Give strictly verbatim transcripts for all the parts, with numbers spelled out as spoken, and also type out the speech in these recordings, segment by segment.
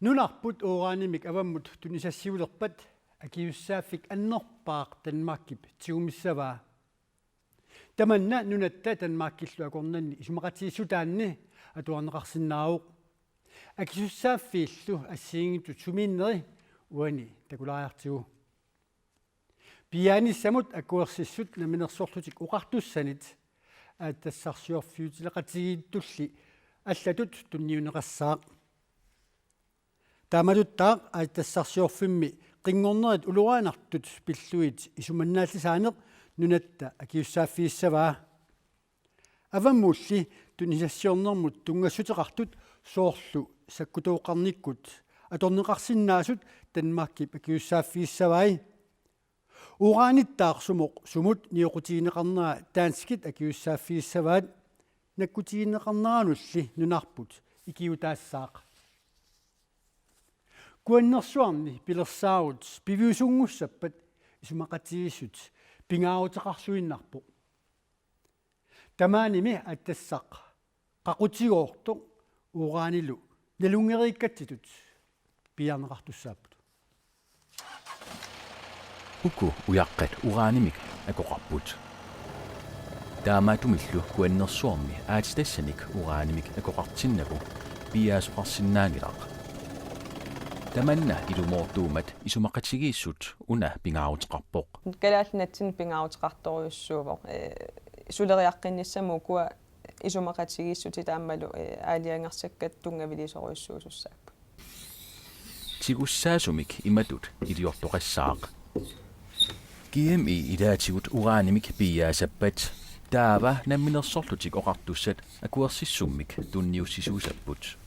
Nunarput uranimik avammut tunisassiulerpat akisussaaffik annerpaaq Danmarkip tigumissavaa. Tamanna nunatta Danmarkillu akornanni isumaqatigiissutaanni atuarneqarsinnaavoq. Akisussaaffiillu assigiinngitsut sumiinneri uani takulaariartigu. Piiaanissamut akuersissut namminersorlutik oqartussanit aatsitassarsiorfiutileqatigiittulli allatut tunniunneqassaaq. Taamatuttaaq aatsitassarsiorfimmi qinngornerit ulorianartut pillugit isumannaallisaaneq nunatta akisussaaffigissavaa. Avammulli tunisassiornermut tunngassuteqartut soorlu sakkutooqqarnikkut atorneqarsinnaasut Danmarkip akisussaaffigissavai. Uranittaaq sumut nioqqutigineqarnera danskit akisussaaffigissavaat, nakkutigineqarneranulli nunarput ikiuutaassaaq. Kuannersuarni pilersaarut piviusunngussappat isumaqatigiissut pingaaruteqarluinnarpoq. Tamaanimi aatsitassaq qaqutigoortoq uranilu nalunngereerikkatsitut piiarneqartussaapput. Uku ujaqqat uranimik akoqarput. Taamaattumillu Kuannersuarmi aatsitassanik uranimik akoqartinnagu piiaasoqarsinnaanngilaq. Tamanna ilumoortuummat isumaqatigiissut una pingaaruteqarpoq. Kalaallit Nunaanni pingaaruteqartorujussuuvoq. Ee, suleriaqqinnissamut ukua isumaqatigiissutit aammalu, ee, aalajangersakkat tunngaviliisorujussuusussaapput. Tigussaasumik imatut iliortoqassaaq. G M E ilaatigut uranimik piiaasappat taava namminersorlutik oqartussat akuersissummik tunniussisuusapput.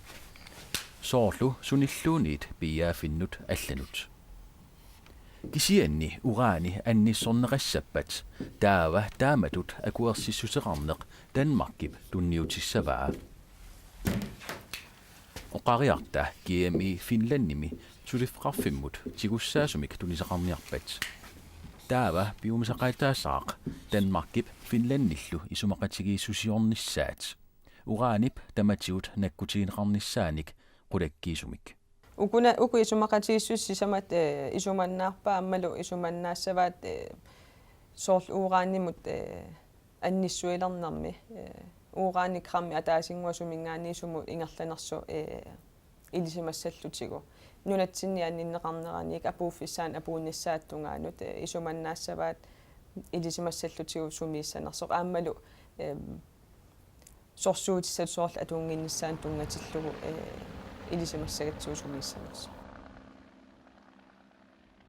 Soorlu sunilluunniit piiaaffinnut allanut. Kisianni urani annissorneqassappat taava taamatut akuersissuseqarneq Danmarkip tunniutissavaa. Oqariarta G M E Finlandimi suliffeqarfimmut tigussaasumik tunisaqarniarpat. Taava piumasaqaataassaaq Danmarkip Finlandillu isumaqatigiissusiornissaat uranip tamatigut nakkutigineqarnissaanik qulakkiisumik. Ukuna, uku isumaqatigiissutit sisamat, ee, isumannaarpaat aammalu isumannaassavaat, ee, soorlu uranimut, ee, annissuilernermi, ee, urani grammi ataasinnguaq suminngaanniit sumut ingerlanersoq, ee, ilisimassallutigu. Nunatsinni anninneqarneraniit apuuffissaannik apuunnissaata tungaanut, ee, isumannaassavaat ilisimassallutigu sumiissanersoq aammalu, ee, sorsuutissat soorlu atunnginnissaannut tunngatillugu, ee, ilisimassagatsigu sumiissanersoq.